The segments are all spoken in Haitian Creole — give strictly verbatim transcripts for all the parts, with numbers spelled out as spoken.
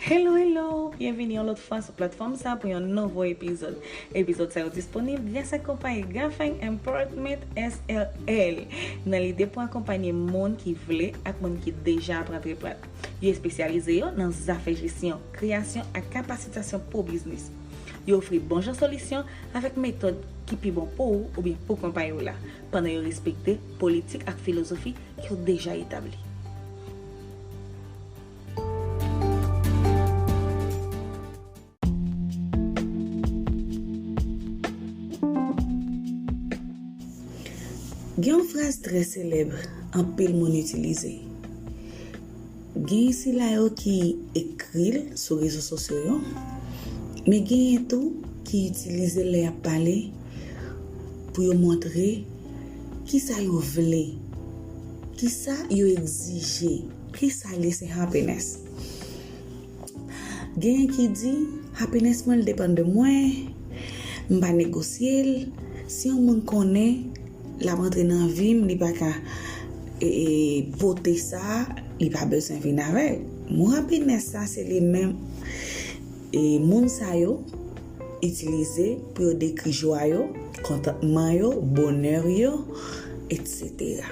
Hello, hello! Byenvini yon lòt fwa sou platfòm sa pou yon nouvo epizòd. Epizòd sa yo disponib grasa konpayi Gafeng Empowerment S R L, nan lide pou akonpanye moun ki vle ak moun ki deja ap antreprann. Yo espesyalize yo nan zafè jesyon, kreyasyon ak kapasitasyon pou biznis. Yo ofri bon jan solisyon avèk metòd ki pi bon pou ou oubyen pou konpayi w la, pandan yo respekte politik ak filozofi ki yo deja etabli. Gen yon fraz trè selèb anpil moun itilize. Gen sila yo ki ekri l sou rezo sosyo yo, men genyen tou ki itilize l lè y ap pale pou yo montre kisa yo vle, kisa yo egzije, kisa li se happiness. Genyen ki di, happiness mwen, l depann de mwen, m pa negosye l. Si yon moun konnen l ap antre nan vi m, li pa ka e, e, pote sa, li pa bezwen vin avè l. Mo happiness sa, se li menm e, moun sa yo itilize pou yo dekri jwa yo, kontantman yo, bonè yo, etsetera.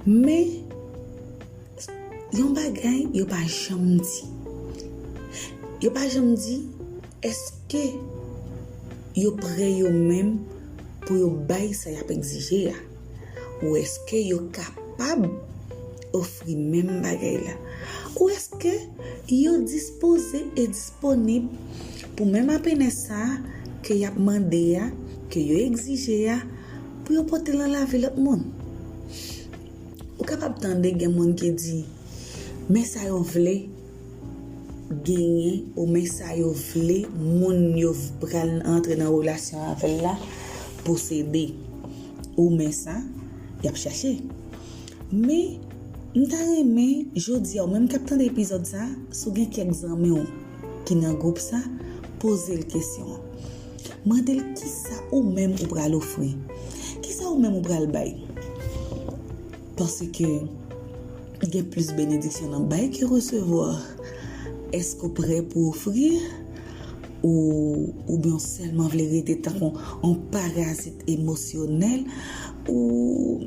Men, yon bagay yo pa janm di. Yo pa janm di, èske yo prè yo menm pou yo bay sa y ap egzije a? Ou èske yo kapab ofri menm bagay la? Ou èske yo dispoze e disponib pou menm happiness sa a ke y ap mande a, ke yo egzije a, pou yo pote l nan lavi lòt moun? Ou kapab tande gen moun ki di, men sa yo vle genyen, ou men sa yo vle moun yo pral antre nan relasyon avè l la posede, ou men sa y ap chache. Men, m ta renmen, jodi a, ou menm k ap tande epizòd sa, si w gen kèk zanmi w ki nan gwoup sa, poze l kesyon an. Mande l kisa ou menm ou pral ofri. Kisa ou menm ou pral bay? Paske gen plis benediksyon nan bay ke resevwa. Èske w prè pou ofri? Ou, oubyen w sèlman vle rete tankou yon parazit emosyonèl? Ou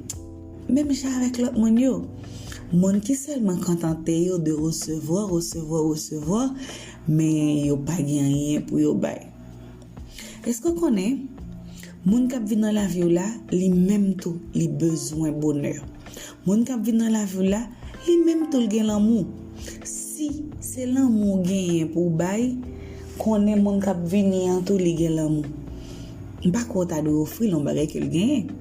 menm jan avèk lòt moun yo. Moun ki sèlman kontante yo de resevwa, resevwa, resevwa, men yo pa gen anyen pou yo bay. Èske w konnen, moun k ap vin nan lavi w la, li menm tou, li bezwen bonè. Moun k ap vin nan lavi w la, li menm tou, li gen lanmou. Si se lanmou w genyen pou w bay, konnen moun k ap vini an tou, li gen lanmou. M pa kwè w ta dwe ofri l yon bagay ke l genyen.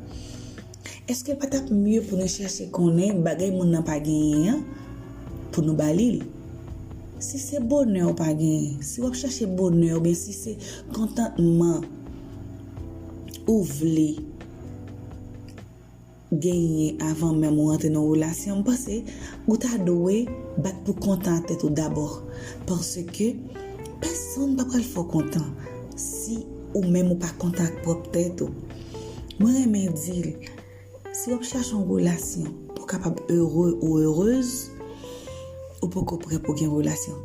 Èske l pa t ap mye pou nou chèche konnen bagay moun nan pa genyen an, pou nou ba li l? Si se bonè w pa genyen, si w ap chache bonè oubyen si se kontantman ou vle genyen avan menm ou antre nan yon relasyon, m panse ou ta dwe bat pou kontan tèt ou dabò. Paske pèsonn pa pral fè w kontan si ou menm ou pa kontan ak pwòp tèt ou. Mwen renmen di l, si w ap chache yon relasyon pou w kapab ere ou erez, ou poko prè pou gen relasyon.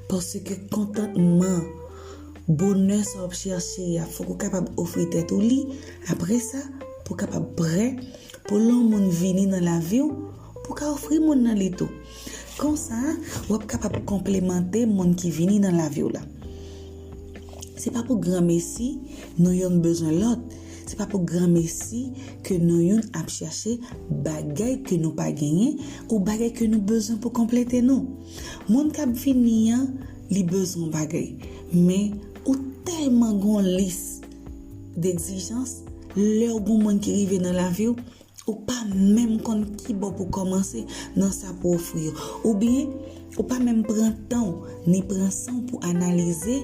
Paske kontantman, bonè sa w ap chache a, fòk ou kapab ofri tèt ou li. Apre sa, pou w kapab prè pou lè yon moun vini nan lavi w, pou w ka ofri moun nan li tou. Konsa, w ap kapab konplemante moun ki vini nan lavi w la. Se pa pou granmesi nou youn bezwen lòt. Se pa pou granmesi ke nou youn ap chache bagay ke nou pa genyen ou bagay ke nou bezwen pou konplete nou. Moun k ap vini an, li bezwen yon bagay. Men, ou tèlman gen yon lis degzijans, lè w gen yon moun ki rive nan lavi w, ou pa menm konn ki bò pou kòmanse nan sa pou ofri yo. Oubyen, ou pa menm pran tan w, ni pran san w pou analize,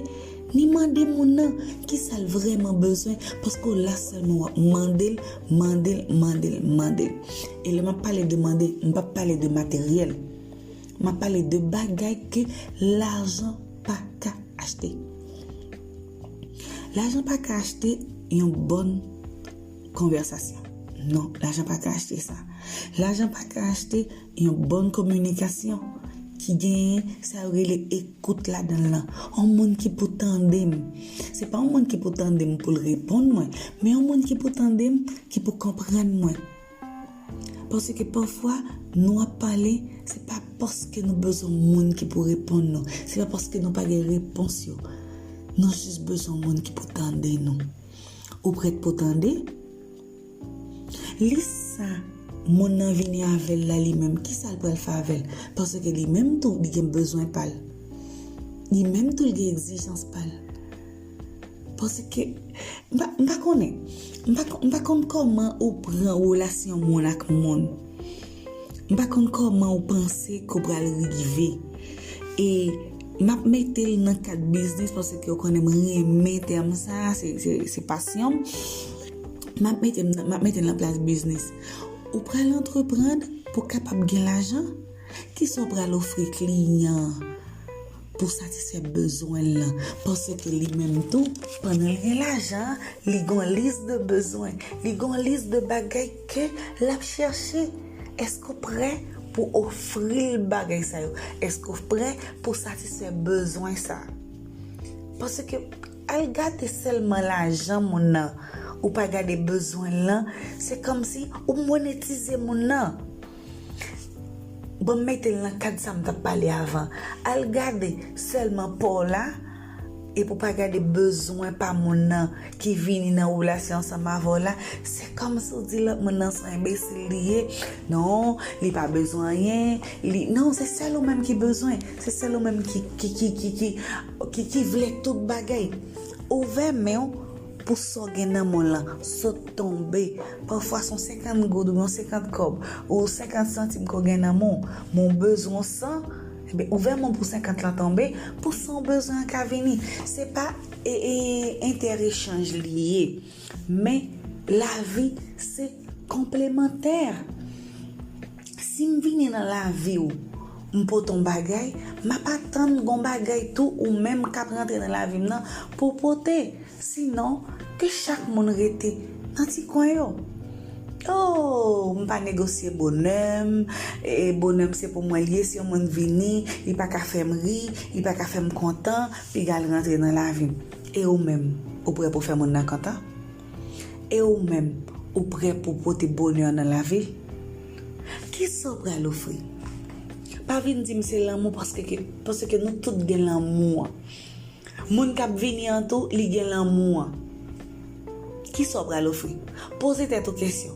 ni mande moun nan kisa l vrèman bezwen, paske w la sèlman w ap mande l, mande l, mande l, mande l. E lè m ap pale de mande, m p ap pale de materyèl. M ap pale de bagay ke lajan pa ka achte. Lajan pa ka achte yon bòn konvèsasyon. Non, lajan pa ka achte sa. Lajan pa ka achte yon bòn kominikasyon. ki genyen sa yo rele ekout ladan l lan. Yon moun ki pou tande m. Se pa yon moun ki pou tande m pou l reponn mwen, men yon moun ki pou tande m, ki pou konprann mwen. Paske pafwa, nou ap pale, se pa paske nou bezwen moun ki pou reponn nou. Se pa paske nou pa gen repons yo. Nou jis bezwen moun ki pou tande nou. Ou prèt pou tande? Lis sa moun nan vini avè l la, li menm, kisa l pral fè avè l? Paske li menm tou, li gen bezwen pa l. Li menm tou, li gen egzijans pa l. Paske, m pa, m pa konnen. M pa, kon- m pa konn kòman ou pran relasyon moun ak moun. M pa konn kòman ou panse ke w pral rive. E m ap mete l nan kad biznis paske w konnen m renmen tèm sa, se, se, se pasyon m. M ap mete, m ap mete l nan plas biznis. Ou pral antreprann pou w kapab gen lajan? Kisa w pral ofri kliyan an pou satisfè bezwen l lan? Paske li menm tou, pandan l gen lajan, li gon lis de bezwen, li gon lis de bagay ke l ap chèche. Èske w prè pou ofri l bagay sa yo? Èske w prè pou satisfè bezwen sa? Paske al gade sèlman lajan moun nan, ou pa gade bezwen l lan, se kòmsi ou monetize moun nan. Bon, m mete l nan kad sa m t ap pale avan. Al gade sèlman pa w la, epi w pa gade bezwen pa moun nan ki vini nan relasyon ansanm avè w la. Se kòmsi w di lòt moun nan se yon enbesil li ye. Non, li pa bezwen anyen. Li, non, se sèl ou menm ki bezwen. Se sèl ou menm ki, ki, ki, ki, ki, ki, ki vle tout bagay. Ouvè men w pou sa w gen nan men w lan sot tonbe. Pafwa se yon senkant goud oubyen yon senkant kòb ou senkant santim ke w gen nan men w, men w bezwen w san, ebyen, ouvè men w pou senkant lan tonbe, pou san w bezwen an ka vini. Se pa e, e, entè echanj li ye, men lavi se konplemantè. Si m vini nan lavi w, m pote yon bagay, m ap atann gon bagay tou ou menm k ap rantre nan lavi m nan pou w pote. Sinon, ke chak moun rete nan ti kwen yo. Oh, m pa negosye bonè m. E, bonè m se pou mwen l ye. Si yon moun vini, li pa ka fè m ri, li pa ka fè m kontan, piga l rantre nan lavi m. E ou menm, ou prè pou fè moun nan kontan? E ou menm, ou prè pou pote bonè nan lavi l? Kisa w pral ofri? Pa vin di m se lanmou paske, paske nou tout gen lanmou an. Moun k ap vini an tou, li gen lanmou an. Kisa w pral ofri? Poze tèt ou kesyon.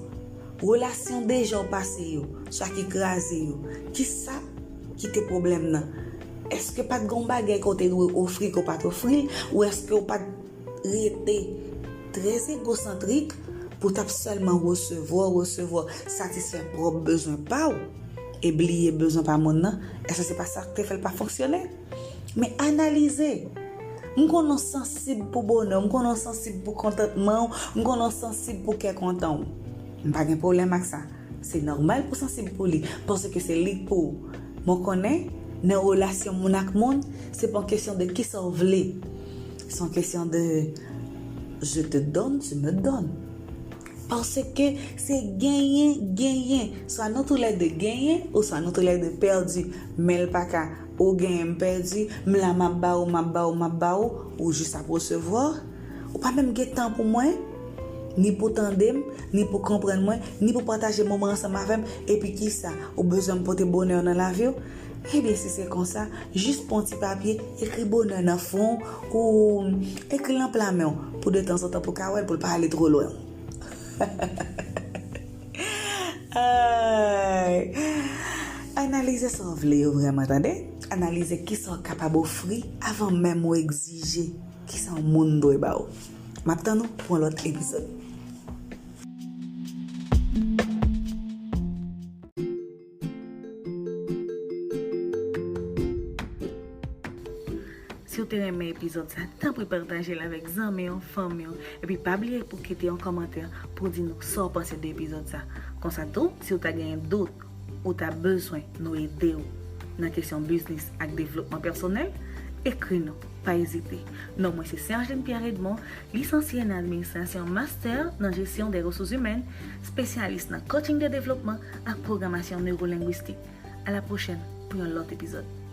Relasyon deja w pase yo, swa ki kraze yo, kisa ki te pwoblèm nan? Èske pa t gen yon bagay ke w te dwe ofri ke w pa t ofri l? Ou èske w pa t rete trè egosantrik pou w t ap sèlman resevwa, resevwa, satisfè pwòp bezwen pa w e bliye bezwen pa moun nan? Èske se pa sa k te fè l pa fonksyone? Men analize. M konnen w sansib pou bonè w, m konnen w sansib pou kontantman w, m konnen w sansib pou kè kontan w. M pa gen pwoblèm ak sa. Se nòmal pou w sansib pou li, paske se li k pou ou. Men w konnen, nan relasyon moun ak moun, se pa yon kesyon de kisa w vle. Se yon kesyon de je te donne, tu me donnes. Paske se genyen, genyen. Swa nou toulède genyen, oswa nou toulède pèdi. Men l pa ka, ou genyen, m pèdi, m la, m ap ba ou, m ap ba ou, m ap ba ou, ou jis ap resevwa. Ou pa menm gen tan pou mwen, ni pou tande m, ni pou konprann mwen, ni pou pataje moman ansanm avè m. Epi kisa? Ou bezwen m pote bonè nan lavi w? Ebyen, si se konsa, jis pran yon ti papye, ekri bonè nan fwon w, ou ekri l nan pla men w, pou detanzantan pou w ka wè l, pou l pa ale twò lwen w. Ay! Analize sa w vle yo vrèman, tande? Analize kisa w kapab ofri avan menm ou egzije kisa yon moun dwe ba w. M ap tann ou pou yon lòt epizòd. Si w te renmen epizòd sa, tanpri pataje l avèk zanmi w, fanmi w, epi pa bliye pou kite yon kòmantè pou di nou sa w panse de epizòd sa. Konsa tou, si w ta genyen dout, ou ta bezwen nou ede w nan kesyon biznis ak devlopman pèsonèl, ekri nou, pa ezite. Non mwen se Sergeline Pierre Edmond, lisansye nan administrasyon, master nan jesyon de resous imèn, espesyalis nan coaching de devlopman ak pwogramasyon newolengwistik. A la pwochèn! pou yon lòt epizòd.